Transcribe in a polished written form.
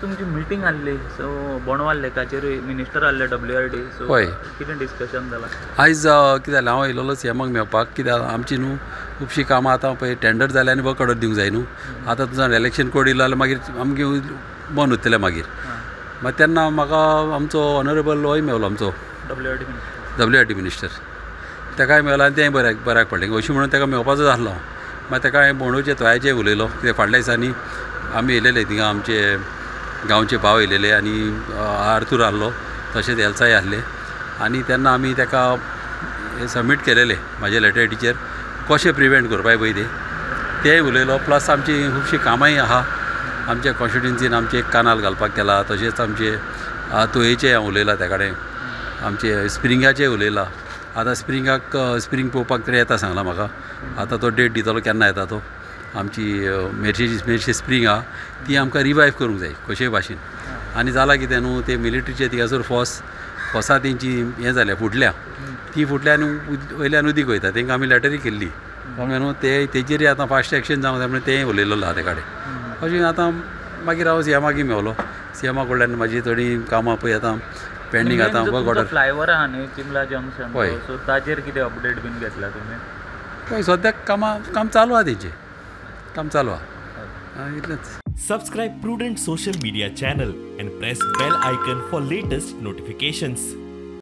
तुमची मिटींग आहली so बोणवाल लेकाचेरूय minister आहले WRD, सो कितें डिस्कशन जालां आयज? कितें जालें, हांव येयलेलो सीएमाक मेळपाक, कित्याक आमची न्हू खुबशीं कामां आतां पळय टेंडर जालें आनी वर्क ऑर्डर दिवंक जाय न्हू. आतां तुजो इलेक्शन कोड येयलो जाल्यार मागीर आमगे बंद उरतलें मागीर. मागीर तेन्ना म्हाका आमचो ऑनरेबल होय मेवलो, आमचो WRD minister, ताकाय मेवलो आनी तेंय बऱ्याक पडलें. अशें म्हणून ताका मेळपाचो आसलो हांव. मागीर ताका हांवें बोंडोचे तोयाचें उलयलो, कित्याक फाटल्या दिसांनी आमी येयलेले थिंगा, आमचे गांवचे भाव येयलेले आनी आर्थूर आहलो, तशेंच एल्साय आहले, आनी तेन्ना आमी ताका सबमीट केलेले म्हाजे लेटरीचेर कशें प्रिवेंट करपाक पळय तेंय उलयलो. प्लस आमची खुबशीं कामांय आहा आमच्या कॉन्स्टिट्युन्सीन, आमचे एक कानाल घालपाक केला, तशेंच आमचे तोयेचें हांव उलयलां त्या कडेन, आमचे स्प्रिंगाचें उलयलां. आतां स्प्रिंगाक स्प्रींग पळोवपाक तरी येता सांगलां म्हाका, आतां तो डेट दितलो केन्ना येता तो. आमची मेरशे स्प्रींग आहा ती आमकां रिवायव करूंक जाय कशेय भाशेन. आनी जालां कितें न्हू, ते मिलिट्रीचे थिंगासर फोसा तेंची हें जाल्या फुटल्या, ती फुटल्या आनी वयल्यान उदीक वयता. तेंकां आमी लेटरी केल्ली कळ्ळें न्हू, ते तेजेरय आतां फास्ट एक्शन जावंक जाय म्हणून तेंय उलयलेलो आहा ते कडेन. अशें आतां मागीर हांव सीएमाक मेवलो, सीएमा कडल्यान म्हाजी थोडीं कामां पळय आतां पेंडींग आतां वर्क ऑर्डर. फ्लायओवर आहा न्ही चिंबला जंक्शन, सो ताजेर कितें अपडेट बीन घेतला तुमी? हय, सद्याक काम चालू आहा, तेंचें काम चालू आहा, इतलेंच. Subscribe Prudent social media channel and press bell icon for latest notifications.